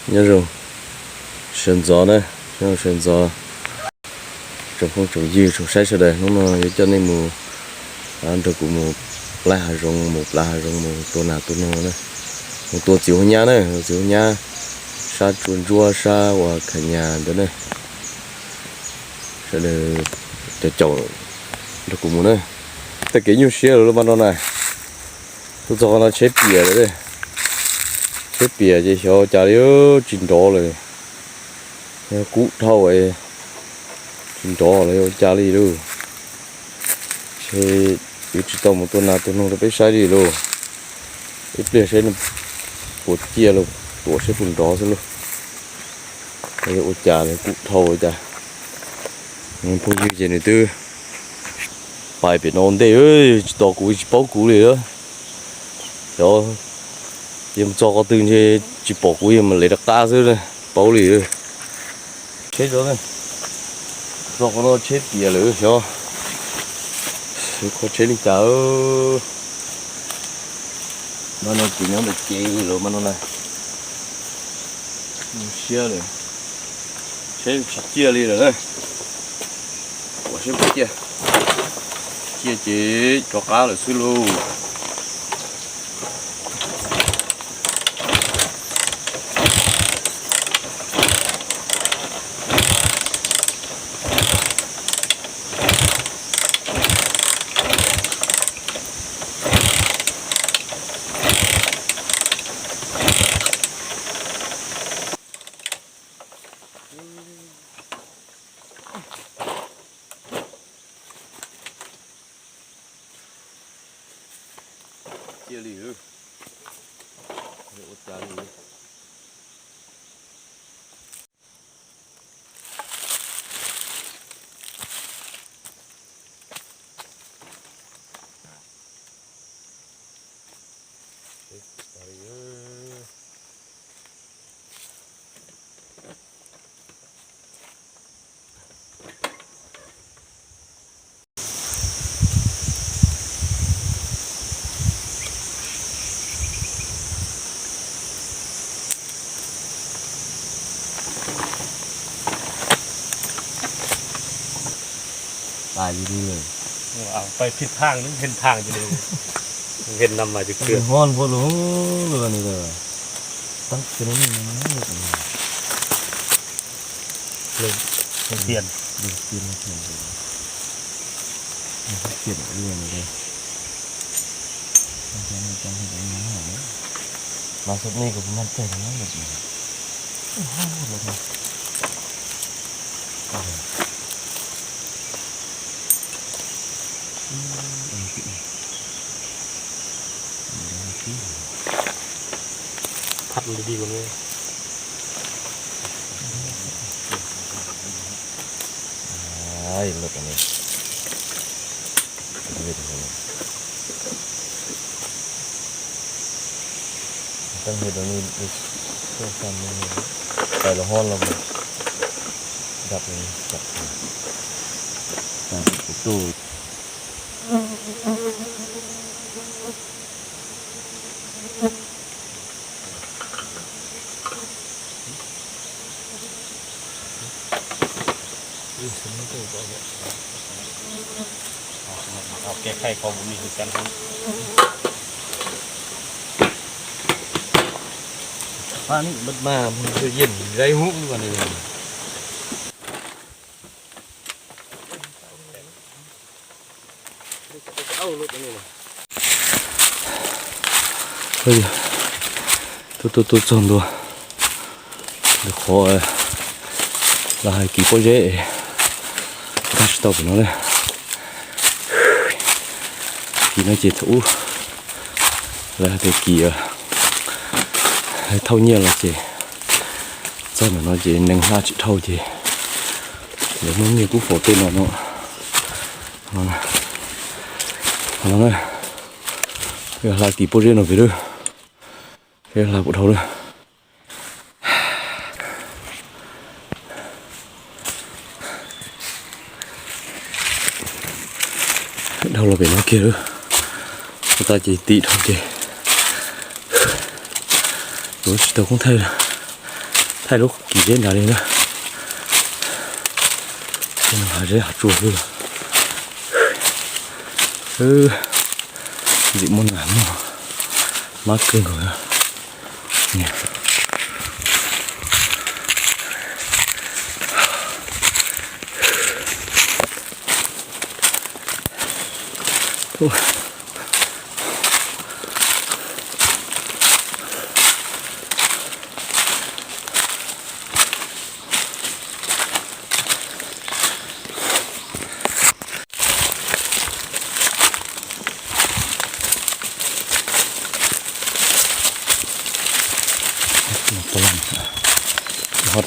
Nyob zoo sawv ntxov na, nyob zoo sawv ntxov tsoom phooj tsoom ywg tsoom saib sawv daws, hnub no yuav coj nej mus nrog kuv mus plaib hav zoov, mus plaib hav zoov mus tua nas tua noog na, mus tua txiv huab nyab na, tua txiv huab nyab sab tsua ntsuab sab uas kha nyas ntawd na. Sawv daws caum caum nrog kuv mus na. Tej kev nyuaj siab lawm lub mas no na. Tuaj txog qhov no tsheb piam lawm. Tsheb piam ces xyov ua cas li, tsis nrov lawm. Kub dhau, tsis nrov lawm, ua cas li lauj. Ces yuav tsis tau mus tua nas tua noog rau peb saib li lauj. Ib pliag saib puas ciaj lauj, tuam saib puas nrov xwb lauj. Ua cas li, kub dhau ua cas. Phooj ywg ces nws twb pais pem no ua ntej, tsis tos kuv tsis paub kuv li. Xyov yog mus txog qhov twg ntshe tsis pom kuv, yog mus lem rov qab xwb, paub li. Tsheb tso, txog qhov no tsheb piam lawm xyov, kho tsheb li cas. Mas no ces nyob ntawm ces lawm mas no na. Nyuaj siab lawm, tsheb tsis ciaj li lawm na. Ua siab puas ciaj, ciaj ces rov qab lawm xwb lauj. Ciaj li, ua cas li. Pais phim thaj, phim thaj, phim nam mas. Hon npua lus lus ni lawm. Tab kiag no. Tian. Tian, tian, tian li ni. Mas sub ni kuv mas teg no. Thắt đi đi còn nghe. Ai, lột cái này. Cái này thì hơi. Tăng hơi đó nên đi sơ sài mình. Tại là hon là mình. Đập này, đập này. Đập cái tủ. Ke khai kho bun ni kan hon. Pab ni bad ma mun yen dai hu lu ni. Tuaj tuaj tuaj txog ntua ntawm qhov lawv hais kis pob zeb, nkag tsis tau pem no na. Kis no ces thaum ub lawv hais tias kis thauj nyiaj los ces txog ntawm no ces neeg hla tsis dhau ces lawv muab nyiaj kub faus tej no no. No na, hla kis pob zeb no pem lawm, hla puas dhau lawm. Dhau los pem no kiag lawm. Ua tas ces tim dhau ces yuav tsis tau koob thaij lawm. Thaij lub kis zeb nrad li na. Hav zeb hav tsuag xwb. Ntxim muaj nas muaj mab kawg nkaus na. Ho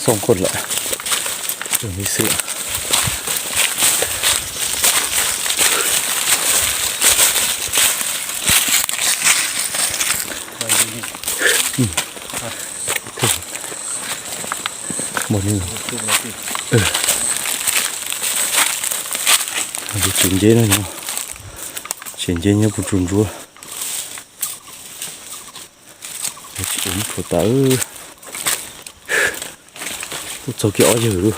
xooj kawg lawm. Li xwb. Tsev nceb no, tsev nceb nyob puag tsuag ntsuab. Tsis ua muab rhuav tas. Kuj txog kiag ob yawg lawm.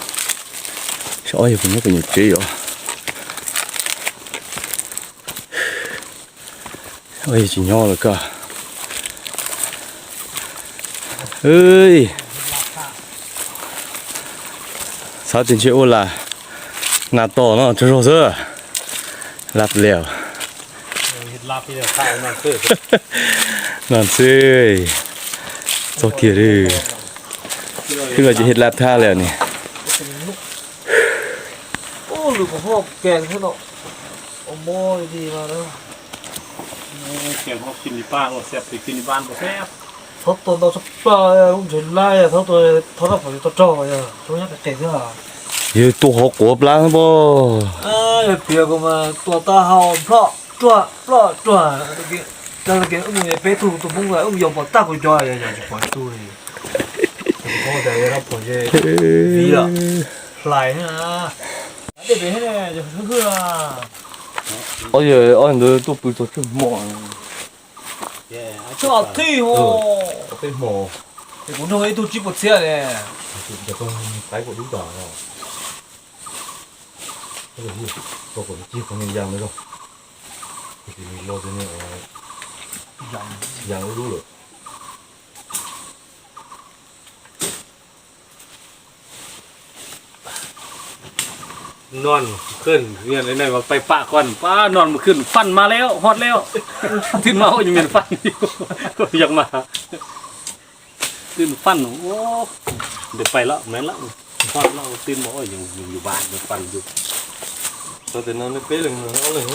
Saib ob yawg puas nyob pem nyuam tsev os. Ob yawg tsis nyob lawm koj. Xav tias ntshe ua las nas tom no tsaug zog xwb. Lab liam. No xwb. Txog kiag li. Twb los ces hit lab thaj li ne. Thov tua ntau tshaj plaws lub ntshav laj, thov tua thov rau pom tau raug, nyob qis qis xwb. Yog tua hov quav plab pob. Yog tias kuv mas tua taub hau ploj ruaj ploj ruaj. Wb mus peb tug tus Hmoob wb mus yos pom tag kuv cov, yog tsis pom ib tug li. Hlais. Ob yawg ob ntawd tuaj pw txog tsawg hmo. Tsawg tib hmo. Kuv nrog ib tug tsib puas txhiab ne. Non khwj, nej mas pais pam koj, pab non khwj, faj mas lawm, hot lawm. Twb mas ua nyuag mias faj, yog mas twb faj, ntawd pais lawm, mev lawm, hot lawm, twb mas ua yus yus vas faj yus. Tau tias no peb leeg ob leeg.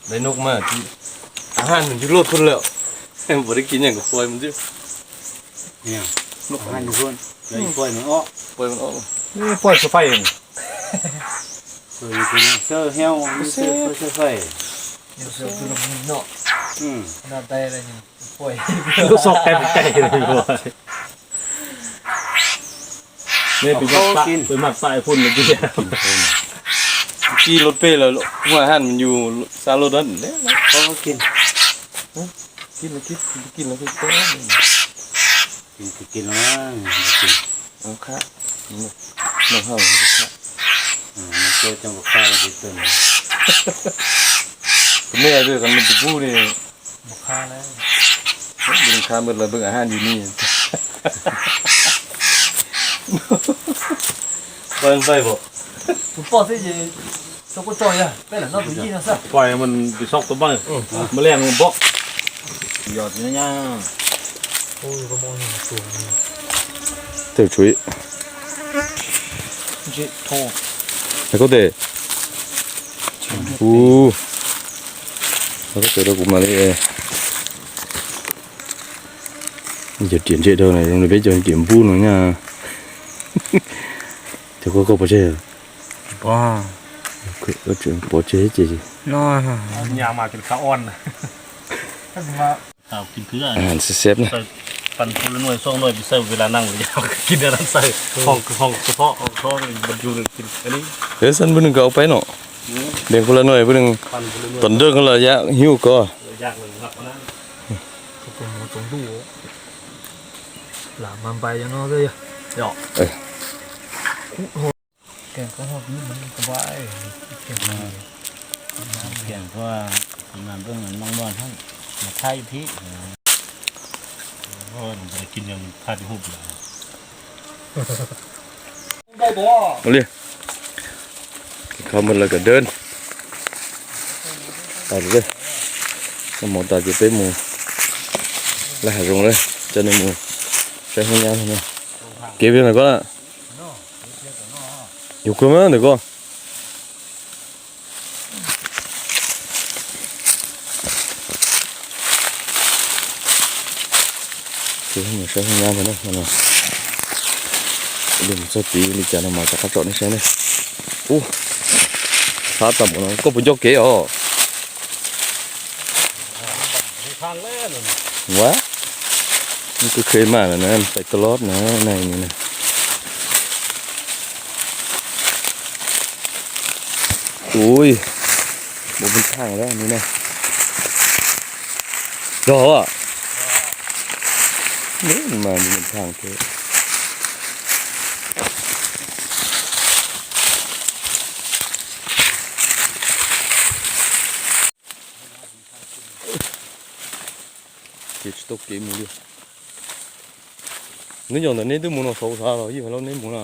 Dais noj mas, a ha, nws cw luaj kawg lawm. Npuas dib kis nyeej kuv poi mus ntxiv. Poi mus ob, poi mus ob, poi tsis faib. Sawv heev, sawv faib. Lub xoj qaib qaib li. Nej peb maj paj phun li tiag. Kis los pem lawm, muaj haj yus xa los dab. Kis los kis, kis los kis. Kis los kis. Qhab, noj hauj qhab. Tus me tus koj nug tus pub li. Nws qha npawg lawv npawg a haj yus ni. Poj xwb ces tso kuj tso yog peb lam noj tus yij no xwb. Poj mas tus sob tus npawg mas liaj mus npoj. Yog tsis nyab. Tej tshuv es koj tes, u, koj tes rau kuv mam li. Cov riam ntse dhau na, zoo li peb cov riam npub no nyaj. Cov koj koj pov tseg? Pov tseg ces no. Xeb xeb na. Xab npawg nws koj peb no. Deev kuv lawv no peb nws tom nrog koj los yam hnyuj ko. Tus mus tsaus ntuj lam mas npais no xwb yog. Ua li, khov mus lawv kom dawb. Koj mus tas ces peb mus lawv hav zoov lawm, coj nej mus saib hoob nyab no. Kev pem ntawm koj na. Yus kawg mas ntawm koj. Ces mus saib hoob nyab ntag na, no li mus txog tid li cas no mas rov qab tsom nej saib ne. Ub, fab tag npaum no koj puas nco kev os? Ua, koj khev mas lawm na, pais tau los na, na. Ui, mus pes thaj lawm no na. Yog mas mus pes thaj thiab. Ces tsis tau kev mus li. Neb nyob ntawm neb twb mus no saud xav los yeej hais lauj neb mus na.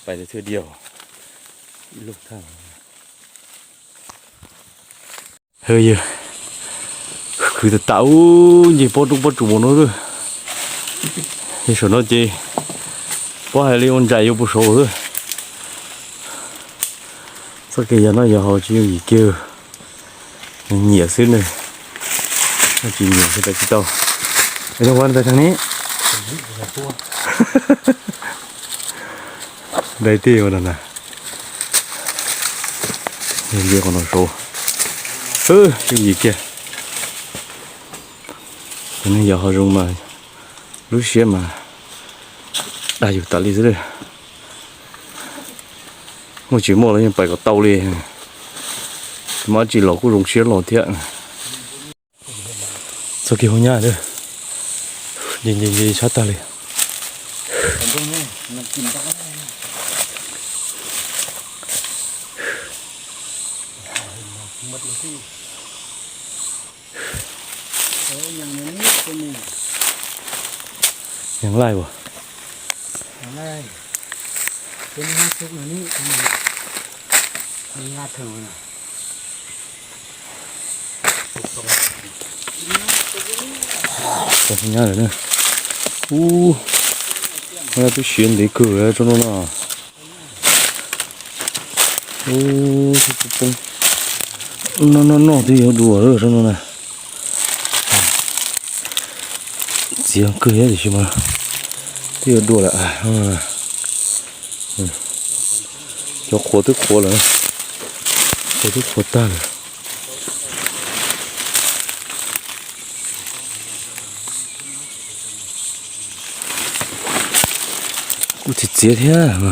Pais li thwj diaum ib lub thaj. Hwb yawg, khwv tas tas ub, nce pob roob pob tsuas mus no xwb. Yog saum no ces pob hais li ua ntsais yuav puas saud xwb. Txoj kev yog noj yog haus tsis yooj yim kiag, nyiam xwb ne. Tsis nyiam xwb tas tsis tau. Yog ua ntawd tag ne. Dai tiag ua no na. Nce qhov no saud. Yooj yim kiag. Cov neeg yos hav zoov mas lub siab mas dag yus tas li xwb. Muaj tsis muaj los yeej pais kom tau li. Tus mab tsis los kuj zoo siab los thiab. Txog kiag hauv nyab, nce nce nce tshab tag li. Yeej laij as. Txog nyab lawm na. Ub, twb siav ntev kawg tsob no no. Ub, no no no twb yuav dua lawm tsob no na. Txiav kawg thiab tiam sis mas twb yuav dua lawm. Cov qhuav twb qhuav lawm, qhuav twb qhuav tag lawm. Kuj txiv txiav thiab.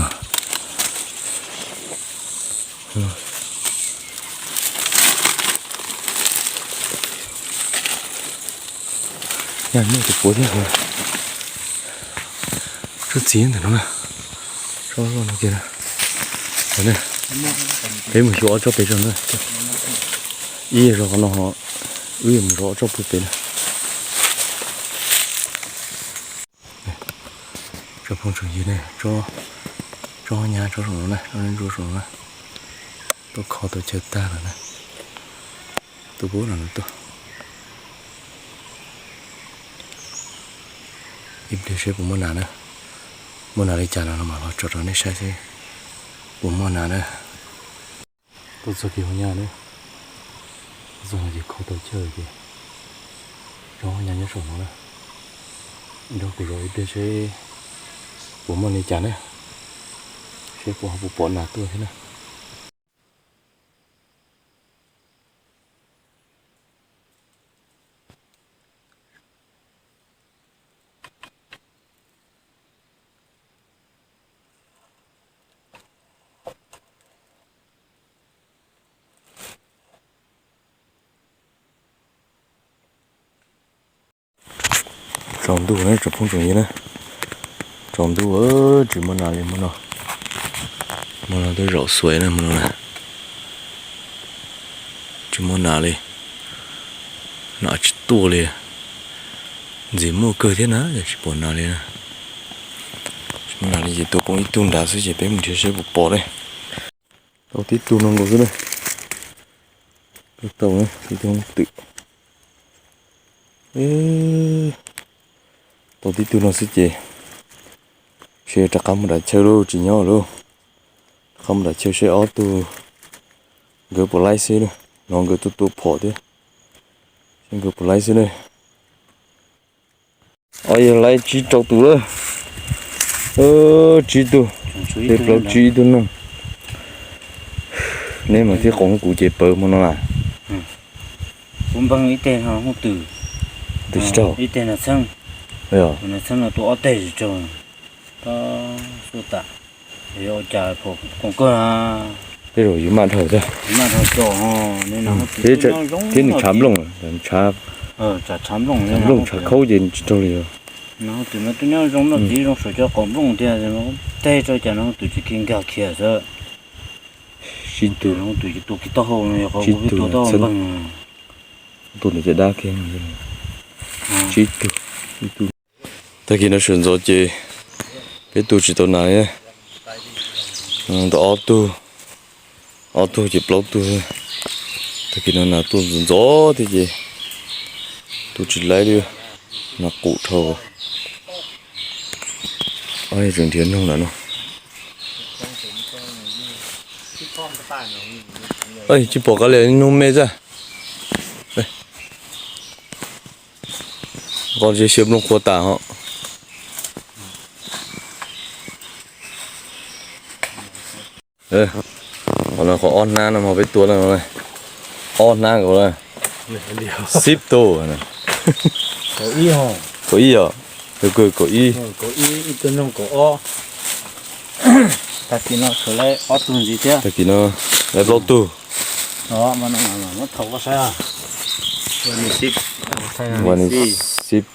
Yog muaj tus puav thiab. Tsob txiv ntawm no, tsob loj no kiag. Peb mus xyuas ob tsob pem zog na. Ib zog qhov no, wb mus zov ob tsob puag pem na. Tsob phooj tsoom ywg ne, tsob nyab tsob saum no na, tsob ntsuab saum no na, tuaj kho tau chaw tag lawm na. Tuaj pub no tuaj. Ib pliag seb puas muaj nas na. Muaj nas li cas no mam los tso rau nej saib seb puas muaj nas na. Tuaj txog kiag hauv nyab na. Tuaj txog no ces kho tau chaw ces tsob nyab nyob saum no na. Nrog kuv zov ib pliag seb puas muaj li cas na, seb puas ho puas pom nas tuaj thiab na. Tsaus ntuj na tsoom phooj tsoom ywg na, tsaus ntuj tsis muaj nas li hmo no. Hmo no twb zaum xuav na hmo no na, tsis muaj nas li, nas tsis tuaj li. Ntxim muaj kawg thiab na, tsis pom nas li na. Tsis muaj nas li ces tua poob ib tug nrad xwb ces peb mus nrhiav seb puas pom ne. Tau tib tug no nkaus xwb na. Tau tib tug twm. Tau tib tug no xwb ces seb rov qab mus nram chaw lauj, tsis nyob lauj. Rov qab mus nram chaw seb ob tug nkawd puas laib xwb na. Hnov nkawd tuaj tua phom thiab, seb nkawd puas laib xwb na. Ob yog laib tsib rau tus lawm. Tsib tug, tej plaub tsib ib tug noog. Neb mas thiaj qoom kuv ces pawv hmo no las. Kuv npeeg ib teg no hauj twm, twm tsis raug, ib teg no txheeb, no txheeb no tua ob teg tsis raug. Tab xuaj tam, yog ua cas pom qoom kawg na. Tej zaum yus maj dhau thiab, maj dhau tso, thiab nws tshav nplooj, tshav nplooj tshav khaub ces tsis raug li os. No hauj twm no twb nyob zoo noj txiv zoo saum cov qaum nplooj tiag, teg rau cas no hauj twm tsis khi nkag khiav xwb. Sib tug, hauj twm tus khi taub hau no yog qhov ua peb tua taub hau npeeg. Tus ntawd ces dab kiag, tsib tug, ib tug. Tag kis no sawv ntxov ces peb tua tsis tau nas li. Ntawm ob tug, ob tug ces plaub tug. Tag kis no nas tuaj ntxov ntxov thiab ces tua tsis laib li, nas qus dhau. Tseem nrhiav noog ntawm no. Tsis pom qab li, noog me xwb. Qo siab nplooj qhuav tas ho. Qhov no qhov ob hnab no mas peb tua no, ob hnab nkaus na. Xib tug, kaum ib os, kaum ib, tus kawg kaum ib. Tag kis no tshuav lawm ob tug ntxiv thiab. Tag kis no lawm plaub tug. Ua ni xib.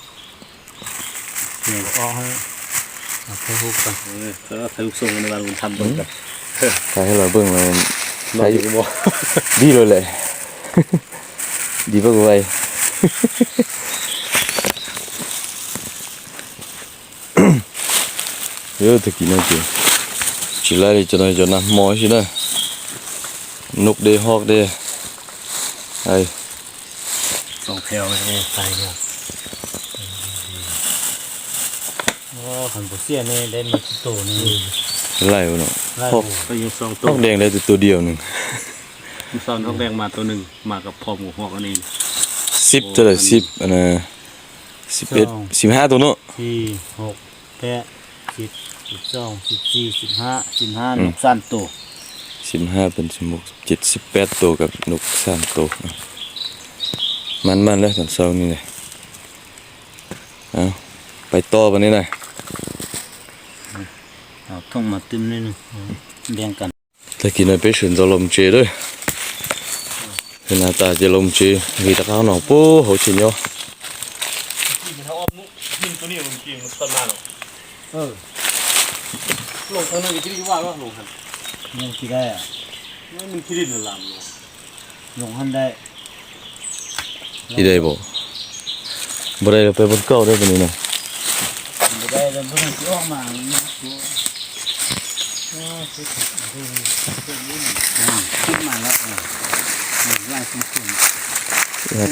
Thaij los beej, dig lawm lawm, dig pab kuv vais. Tag kis no ces tsis laib li, cov no cov nag hmo xwb na. Nub dej hoj dej. Laij no, hoj dej lawv tus tua diaus nws. Xib tawm lawm xib, xib ib, xib hab tus no. Xib hab tus, xib peb tus, nub xab tus. Maj maj lawm tam sau ni. Pais toj pas ni na. Tag kis no peb sawv ntxov los tsev lawm. Nag tas ces los tsev, nqis rov qab no puag hauv tsev nyob. Ib dai npawg, npawg dai los peb npawg kauj dab tsi no.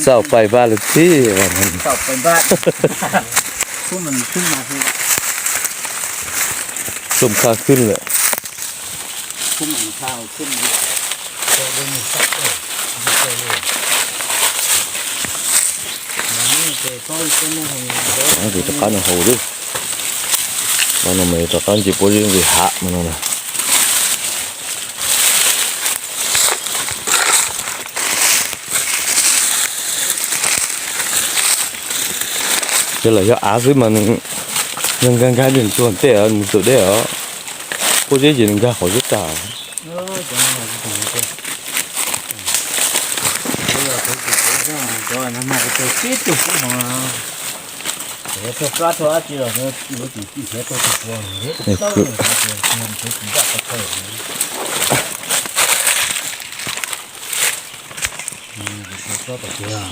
Txaus pais npaj lawm tib. Txoom kha khwb lawm. Ces rov qab no haus lawm. Qhov no mas rov qab nce puab zeb nqis hav no na. Ces lawv yog av xwb mas nws nkag nkag ces nws tuag ntej os, nws tawm deb os. Puab zeb ces nws nkag qhov zeb tag. Tog plab tog dab tsi los yuav tsum txim siab rau tus pua, tus tsis zaj qhov chaw. Tsob tom tiag.